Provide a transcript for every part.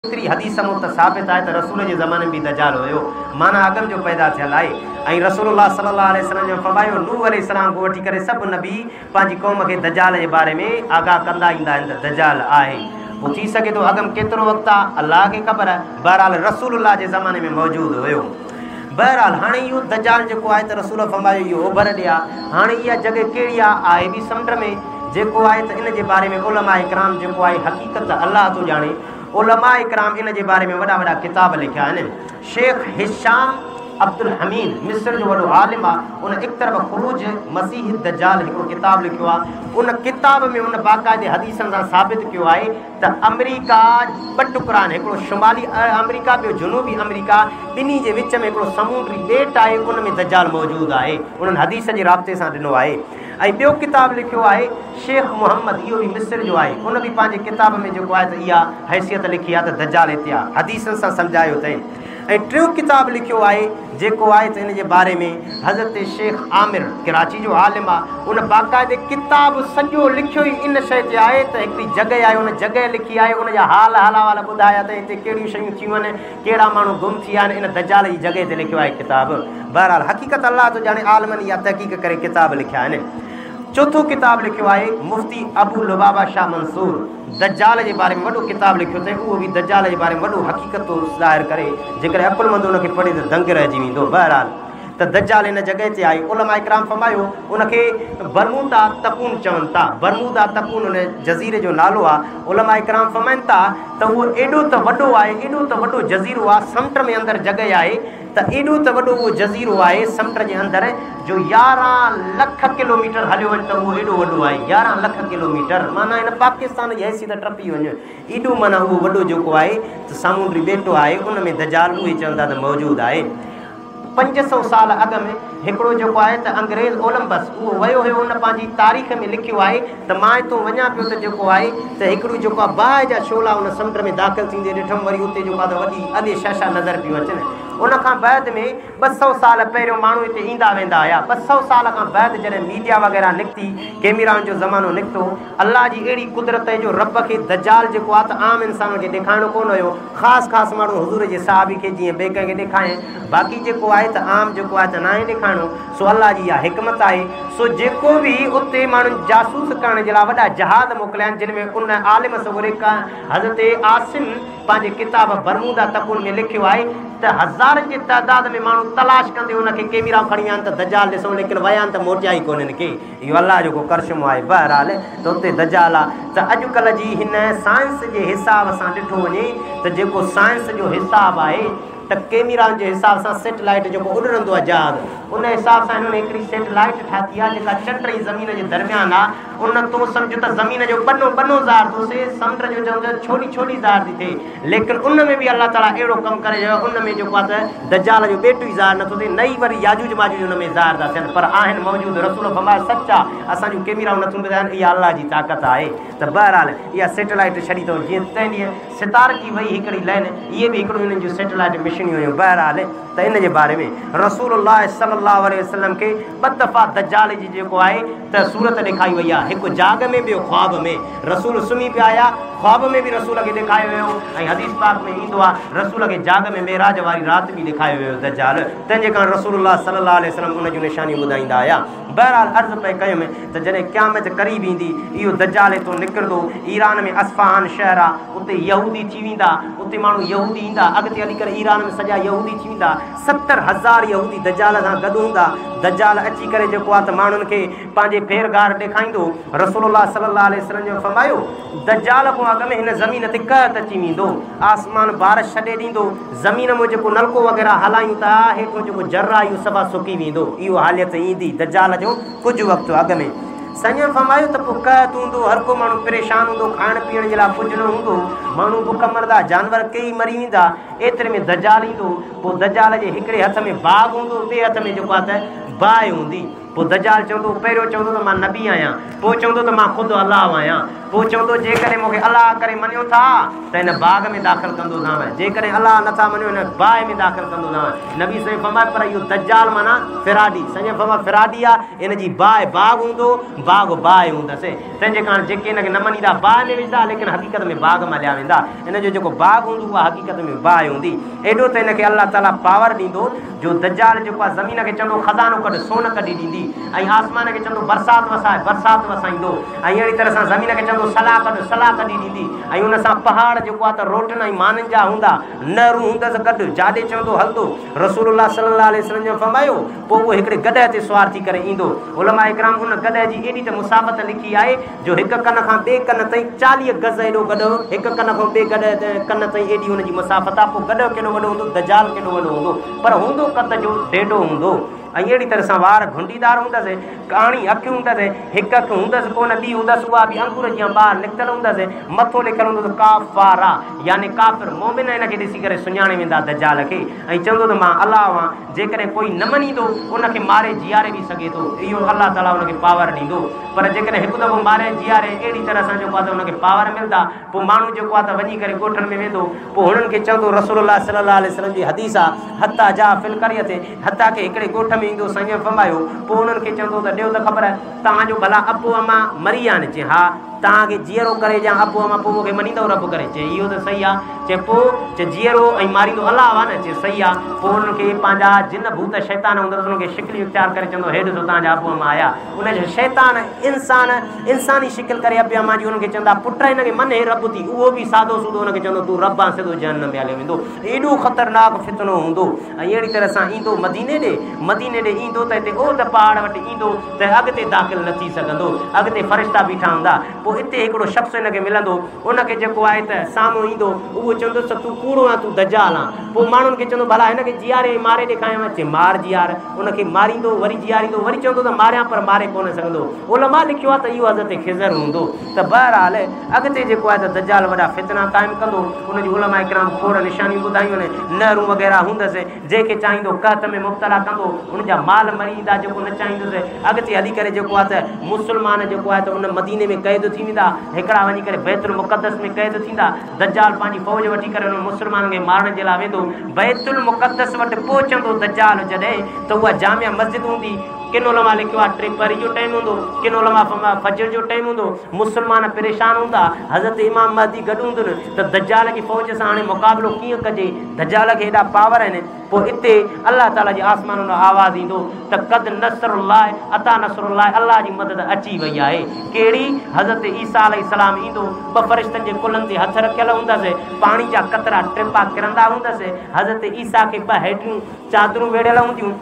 ايتري حديث مون ته ثابت آهي ته رسول جي زماني ۾ به دجال هيو، معنيٰ اڳم جو پيدا ٿيل آهي ۽ رسول الله صلي الله عليه وسلم جن فرمايو، نوح عليه السلام کان وٺي ڪري سڀ نبي پنهنجي قوم کي دجال جي باري ۾ آگاهه ڪندا ايندا آهن ته دجال آهي. پوء ٿي سگهي ٿو اڳم ڪيترو وقت آ، الله کي خبر، بهرحال رسول الله جي زماني ۾ موجود هيو. بهرحال هاڻي اهو دجال جيڪو آهي ته رسول فرمايو اهو اوڀر ڏي آ، هاڻي اها جڳهه ڪهڙي آ، آهي به سمنڊ ۾، جيڪو آهي ته ان جي باري ۾ علماء ڪرام جيڪو آهي حقيقت الله ٿو ڄاڻي، علماء ڪرام ان جي باري ۾ وڏا وڏا ڪتاب لکيا آهن. شيخ هشام عبدالحميد مصر جو وڏو عالم آ، ان اقترب خروج مسيح الدجال هڪڙو ڪتاب لکيو آ، ان ڪتاب ۾ ان باقاعدي حديثن سان ثابت ڪيو آهي ته آمريڪا ٻه ٽڪرا آهن، هڪڙو شمالي آمريڪا ٻيو جنوبي آمريڪا، ٻنهي جي وچ ۾ هڪڙو سمونڊي ٻيٽ آهي، ان ۾ دجال موجود آهي، انهن حديث جي رابطي سان ڏنو آهي. ۽ ٻيو ڪتاب لکيو آهي شيخ محمد اهو به مصر جو آهي ان به پنهنجي ڪتاب ۾ جيڪو آهي ته اها حيثيت لکي آهي ته دجال هتي آهي حديثن سان سمجهايو اٿئين ۽ ٽيون ڪتاب لکيو آهي جيڪو آهي ته ان جي باري ۾ حضرت شيخ عامر ڪراچي جو عالم آهي ان باقاعدي ڪتاب سڄو لکيو ئي ان شيء تي آهي ته هڪڙي جڳهه آهي ان جڳهه لکي آهي ان جا حال حال ٻڌايا اٿئين هتي ڪهڙيون شيون ٿيون آهن ڪهڙا ماڻهو گم ٿي ويا آهن ان دجال جي جڳهه تي لکيو آهي ڪتاب. بهرحال حقيقت الله ٿو ڄاڻي عالمن اها تحقيق ڪري ڪتاب لکيا آهن. چوٿون ڪتاب لکيو آهي مفتي ابو لبابه شاهه منصور دجال جي باري ۾ وڏو ڪتاب لکيو اٿئي اهو به دجال جي باري ۾ وڏو حقيقت ٿو ظاهر ڪري جيڪڏهن عقلمند ان کي پڙهي ته دنگ رهجي ويندو. بهرحال ته دجال ان جڳهه تي آهي. علماء ڪرام فرمايو، ان کي برمودا تڪون چون ٿا. برمودا تڪون ان جزيري جو نالو آهي. علماء ڪرام فرمائن ٿا ته اهو ايڏو ته وڏو آهي، ايڏو ته وڏو جزيرو آهي، سمنڊ ۾ اندر جڳهه آهي ته ايڏو ته وڏو اهو جزيرو آهي سمنڊ جي اندر جو 11 لک ڪلوميٽر هليو وڃ ته اهو ايڏو وڏو آهي. 11 لک ڪلوميٽر معنيٰ هن پاڪستان جي حيثيت ٽپي وڃ. ايڏو معنيٰ اهو وڏو جيڪو آهي ته سامونڊي ٻيٽو آهي ان ۾ دجال اهي چون ٿا ته موجود آهي. 500 سال اڳ ۾ هڪڙو جيڪو آهي ته انگريز اولمبس اهو ويو هيو ان پنهنجي تاريخ ۾ لکيو آهي ته مان هتون وڃان پيو ته جيڪو آهي ته هڪڙيون جيڪو آهي باهه جا شعلا ان سمنڊ ۾ داخل ٿيندي ڏٺم وري اتي جيڪو آهي ته وڏي اڏي شاشا نظر پيون اچن ان کان بعد ۾ 200 سال پهريون ماڻهو هتي ايندا ويندا هيا 200 سال کان بعد جڏهن ميڊيا وغيره نڪتي ڪيميرائن جو زمانو نڪتو الله جي اهڙي قدرت جو رب کي دجال جيڪو آهي ته عام انسانن کي ڏيکارڻو ڪونه هيو خاص خاص ماڻهو حضور جي صحابي کي جيئن ٻئي ڪنهن کي ڏيکارين باقي جيڪو آهي ته عام جيڪو آهي ته ناهي ڏيکارڻو سو الله جي اها حڪمت آهي سو جيڪو به اتي ماڻهن جاسوس ڪرڻ جي لاء وڏا جهاز موڪليا آهن جن ۾ ان عالم سڳوري حضرت عاصم پنهنجي ڪتاب برمودا تڪون ۾ لکيو آهي ته هزارن جي تعداد ۾ ماڻهو تلاش ڪندي ان کي ڪيميرائون کڻي ويا آهن ته دجال ڏسون ليڪن ويا آهن ته موٽيا ئي ڪونهن ڪي. اهو الله جو ڪو ڪرشمو آهي. بهرحال ته اتي دجال آ ته اڄڪلهه جي هن سائنس جي حساب سان ڏٺو وڃي ته جيڪو سائنس جو حساب آهي ته ڪيميرائن جي حساب سان سيٽلائيٽ جيڪو اڏرندو آ جهاز ان حساب سان هنن هڪڙي سيٽلائيٽ ٺاهي آ جيڪا چنڊ ۽ زمين جي درميان آ ان تون سمجهه ته زمين جو ٻنو ٻنو ظاهر ٿو ٿئي سمنڊ جو چون ته ڇوڏي ڇوڏي ظاهر ٿي ٿئي ليڪن ان ۾ به الله تعاليٰ اهڙو ڪم ڪري ڇڏيو آهي، ان ۾ جيڪو آهي ته دجال جو ٻيٽ ئي ظاهر نٿو ٿئي، نه ئي وري ياجوج ماجوج ان ۾ ظاهر ٿا ٿين، پر آهن موجود. رسول فرمايو، سچ آ، اسان جون ڪيميرائون نٿيون ٻڌائن، اها الله جي طاقت آهي ته بهرحال اها سيٽلائيٽ ڇڏي اٿئون، جيئن تنهن ڏينهن ستارن جي وئي هڪڙي لائين، اهي به هڪڙيون انهن جون سيٽلائيٽ مشنيون هيون. بهرحال ته ان جي باري ۾ رسول الله صلي الله عليه وسلم کي ٻه دفعا دجال جي جيڪو آهي ته صورت ڏيکاري وئي آهي، هڪ جاڳ ۾ ٻيو خواب ۾. رسول سمهي پيا هيا، خواب ۾ به رسول کي ڏيکاريو ويو ۽ حديث پاڪ ۾ ايندو آهي رسول کي جاڳ ۾ معراج واري رات به ڏيکاريو ويو دجال، تنهن جي ڪارڻ رسول الله صلي الله عليه وسلم ان جون نشانيون ٻڌائيندا هيا. بهرحال عرض پئي ڪيم ته جڏهن قيامت قريب ايندي اهو دجال هتون نڪرندو، ايران ۾ اصفهان شهر آ، اتي يهودي ٿي ويندا، اتي ماڻهو يهودي ايندا، اڳتي هلي ڪري ايران ۾ سڄا يهودي ٿي ويندا، 70,000 يهودي دجال سان گڏ هوندا، دجال اچي ڪري جيڪو آ ته ماڻهن کي پنهنجي ڦير گهار ڏيکائيندو. رسول الله صلي الله عليه وسلم جن فرمايو، دجال کان اڳ ۾ هن زمين تي قحط اچي ويندو، آسمان بارش ڇڏي ڏيندو، زمين مان جيڪو نلڪو وغيره هلايون ٿا، هيٺون جيڪو جر آهي اهو صفا سڪي ويندو. اهو حالت ايندي دجال جو ڪجهه وقت اڳ ۾. سائين جن فرمايو ته پوء قحط هوندو، هر ڪو ماڻهو پريشان هوندو، کائڻ پيئڻ جي لاء ڪجهه نه هوندو، ماڻهو بک مرندا، جانور ڪيئي مري ويندا، ايتري ۾ دجال ايندو، پوء دجال جي هڪڙي هٿ ۾ باغ هوندو، ٻئي هٿ ۾ جيڪو آهي ته باهه هوندي. پوء دجال چوندو، پهريون چوندو ته مان نبي آهيان، پوء چوندو ته مان خود الله آهيان، پوء چوندو جيڪڏهن مون کي الله ڪري مڃيو ٿا ته هن باغ ۾ داخل ڪندوسانو، جيڪڏهن الله نٿا مڃيو هن باهه ۾ داخل ڪندوسانو. نبي سائين فرمايو پر اهو دجال معنيٰ فراڊي، سائين فرمايو فراڊي آ، ان جي باهه باغ هوندو، باغ باهه هوندس، تنهن جي ڪاڻ جيڪي ان کي نه مڃيندا باهه ۾ وجهندا، ليڪن حقيقت ۾ باغ مان هليا ويندا، ان جو جيڪو باغ هوندو اها حقيقت ۾ باهه هوندي. ايڏو ته ان کي الله تعاليٰ پاور ڏيندو جو دجال جيڪو آهي زمين کي چوندو خزانو ڪڍ سون ڪڍي ڏيندي ۽ آسمان کي چوندو برسات وساء برسات وسائيندو ۽ اهڙي طرح سان زمين کي چوندو سلا ڪڍ سلا ڪڍي ڏيندي ۽ ان سان پهاڙ جيڪو آهي ته روٽن ۽ مانين جا هوندا نهرون هوندس گڏ جاڏي چوندو هلندو رسول الله صلي الله عليه وسلم جن فرمايو پوء اهو هڪڙي گڏهه تي سوار ٿي ڪري ايندو علماء ڪرام ان گڏهه جي ايڏي ته مسافت لکي آهي جو هڪ ڪن کان ٻئي ڪن تائين 40 گز ايڏو گڏهه، هڪ ڪن کان ٻئي گڏهه ڪن تائين ايڏي ان جي مسافت آ، پوء گڏهه ڪيڏو وڏو هوندو، دجال ڪيڏو وڏو هوندو، پر هوندو قد جو ڊيڊو هوندو ۽ اهڙي طرح سان وار گهنڊيدار هوندس، ڪاڻي اک هوندس، هڪ اک هوندس ڪونه ٻي هوندس اها به انگور جيان ٻاهر نڪتل هوندس، مٿو لکيل هوندس ڪافارا يعني ڪافر، مؤمن هن کي ڏسي ڪري سڃاڻي ويندا دجال کي ۽ چوندو ته مان الله آهيان. جيڪڏهن ڪوئي نه مڃيندو ان کي ماري جياري به سگهي ٿو اهو الله تعالي ان کي پاور ڏيندو پر جيڪڏهن هڪ دفعو ماري جياري اهڙي طرح سان جيڪو آهي ته ان کي پاور ملندا پوء ماڻهو جيڪو آهي ته وڃي ڪري ڳوٺن ۾ ويندو پوء هنن کي چوندو رسول الله صلي الله عليه وسلم جي حديث آ حتيٰ جاء في القرية حتيٰ ڪه هڪڙي ڳوٺ ۾ ايندو سائين فرمايو پوء انهن کي چوندو ته ڏيو ته خبر توهان جو ڀلا ابو امان مري ويا آهن چي ها توهان کي جيئرو ڪري ڏيان ابو امان پوء مون کي مڃيندؤ رب ڪري؟ چي اهو ته صحيح آ. چي پوء؟ چي جيئرو ۽ ماريندو الله آ نه؟ چي صحيح آ. پوء انهن کي پنهنجا جن ڀوت شيطان هوندس انهن کي شڪليون اختيار ڪري چوندو هي ڏسو توهان جا ابو امان آيا. ان جا شيطان انسان انساني شڪل ڪري ابي امان جي انهن کي چوندا پٽ هن کي مڃ هي رب ٿي اهو به سادو سودو ان کي چوندو تون رب آن سڌو جهنم ۾ هليو ويندو. ايڏو خطرناڪ فتنو هوندو ۽ اهڙي طرح سان ايندو مديني ڏي مديني ڏي ايندو ته هتي احد پهاڙ وٽ ايندو ته اڳتي داخل نه ٿي سگهندو، اڳتي فرشتا بيٺا هوندا، پوء اتي هڪڙو شخص هن کي ملندو، ان کي جيڪو آهي ته سامهون ايندو، اهو چوندس ته تون ڪوڙو آهين، تون دجال آهين. پوء ماڻهن کي چوندو ڀلا هن کي جياري ۽ ماري ڏيکاريانء، چي مار جيار، ان کي ماريندو، وري جياريندو، وري چوندو ته ماريان پر ماري ڪونه سگهندو. علماء لکيو آهي ته اهو حضرت خضر هوندو ته بهرحال اڳتي جيڪو آهي ته دجال وڏا فتنا قائم ڪندو، ان جون علماء ڪرام کوڙ نشانيون ٻڌايون آهن، نهرون وغيره هوندس، جنهن کي چاهيندو قحط ۾ مبتلا ڪندو، ان جا مال مري ايندا، جيڪو نه چاهيندس اڳتي هلي ڪري جيڪو آهي ته مسلمان جيڪو آهي ته ان مديني ۾ قيد ٿي ويندا، هڪڙا وڃي ڪري بيت المقدس ۾ قيد ٿيندا، دجال پنهنجي فوج وٺي ڪري انهن مسلمانن کي مارڻ جي لاء ويندو، بيت المقدس وٽ پهچندو دجال جڏهن ته اها جامع مسجد هوندي، ڪن علماء لکيو آهي ٽيپهري جو ٽائيم هوندو، ڪن علماء فرمايو فجر جو ٽائيم هوندو، مسلمان پريشان هوندا، حضرت امام مهدي گڏ هوندن ته دجال جي فوج سان هاڻي مقابلو ڪيئن ڪجي، دجال کي ايڏا پاور آهن، پوء اتي الله تعاليٰ جي آسمانن مان آواز ايندو ته قد نصر الله اتيٰ نصر الله الله جي مدد اچي وئي آهي. ڪهڙي؟ حضرت عيسيٰ عليه السلام ايندو، ٻه فرشتن جي ڪلهن تي هٿ رکيل هوندس، پاڻي جا قطرا ٽپا ڪرندا هوندس، حضرت عيسيٰ کي ٻه هيٺيون چادرون ويڙهيل هونديون.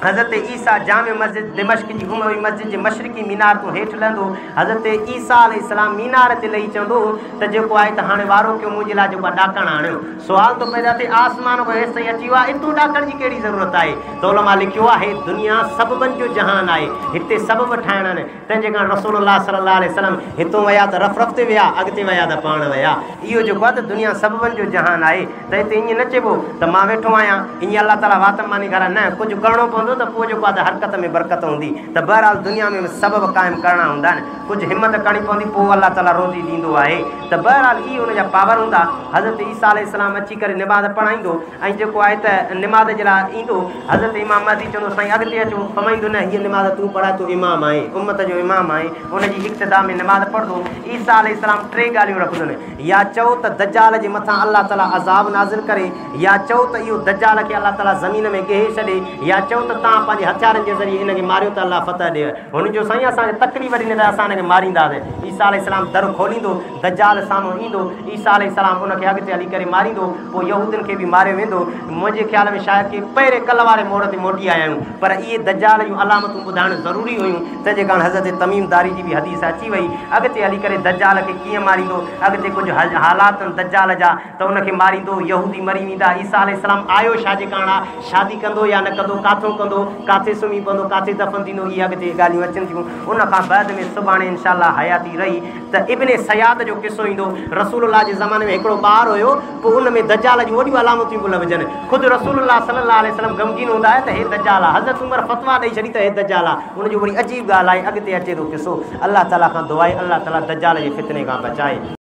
حضرت عيسيٰ جامع مسجد دمشق جي اموي مسجد جي مشرقي مينار تون هيٺ لهندو. حضرت عيسيٰ عليه السلام مينار تي لهي چوندو ته جيڪو آهي ته هاڻي وارو ڪيو منهنجي لاء جيڪو آهي ڏاڪڻ آڻيو. سوال ٿو پيدا ٿئي آسمان کان هيستائين اچي ويو آهي اتون ڏاڪڻ جي ڪهڙي ضرورت آهي؟ ته علماء لکيو آهي دنيا سببن جو جهان آهي هتي سبب ٺاهڻا آهن تنهن جي ڪاڻ رسول الله صلي الله عليه وسلم هتون ويا ته رف رف تي ويا اڳتي ويا ته پاڻ ويا اهو جيڪو آهي ته دنيا سببن جو جهان آهي ته هتي ائين نه چئبو ته مان ويٺو آهيان ائين الله تعاليٰ وات مان نڪارائي نه ڪجهه ڪرڻو پوندو ته پوء جيڪو آهي ته حرڪت ۾ برڪت هوندي ته بهرحال دنيا ۾ سبب قائم ڪرڻا هوندا آهن ڪجهه همت ڪرڻي پوندي پوء الله تعاليٰ روزي ڏيندو آهي ته بهرحال اهي ان جا پاور هوندا حضرت عيسيٰ عليه السلام اچي ڪري نماز پڙهائيندو ۽ جيڪو آهي ته نماز جي لاء ايندو حضرت امام مهدي چوندو سائين اڳتي اچو فرمائيندو نه هيء نماز تون پڙهاء تون امام آهين امت جو امام آهين ان جي اقتدا ۾ نماز پڙهندو عيسيٰ عليه السلام ٽي ڳالهيون رکندن يا چئو ته دجال جي مٿان الله تعاليٰ عذاب نازل ڪري، يا چئو ته اهو دجال کي الله تعاليٰ زمين ۾ ڳيهي ڇڏي، يا چئو ته توهان پنهنجي هٿيارن جي ذريعي ان کي ماريو ته الله فتح ڏئي. هن چيو سائين اسان کي تڪليف ڏني ته اسان ان کي مارينداسين. عيسيٰ عليه السلام در کوليندو، دجال سامهون ايندو، عيسيٰ عليه السلام ان کي اڳتي هلي ڪري ماريندو، پوء يهودين کي به ماريو ويندو. منهنجي خيال ۾ شايد ڪي پهرين ڪل واري موڙ تي موٽي آيا آهيون، پر اهي دجال جون علامتون ٻڌائڻ ضروري هيون. تنهن جي ڪاڻ حضرت تميم داري جي به حديث اچي وئي. اڳتي هلي ڪري دجال کي ڪيئن ماريندو؟ اڳتي ڪجهه حالات آهن دجال جا ته ان کي ماريندو، يهودي مري ويندا، عيسيٰ عليه السلام آيو ڇا جي ڪاڻ آ؟ شادي ڪندو يا نه ڪندو؟ ڪاٿو ڪاٿو ڪندو، ڪاٿي سمهي پوندو، ڪاٿي دفن ٿيندو، اهي اڳتي ڳالهيون اچن ٿيون. ان کان بعد ۾ سڀاڻي انشاء الله حياتي رهي ته ابن صياد جو قصو ايندو. رسول الله جي زماني ۾ هڪڙو ٻار هيو، پوء ان ۾ دجال جون وڏيون علامتون پيون لڀجن. خود رسول الله صلي الله عليه وسلم غمگين هوندا هيا ته هي دجال آ. حضرت عمر فتويٰ ڏئي ڇڏي ته هي دجال آ. ان جو وري عجيب ڳالهه آهي، اڳتي اچي ٿو قصو. الله تعاليٰ کان دعا آهي الله تعاليٰ دجال جي فتني کان بچائي.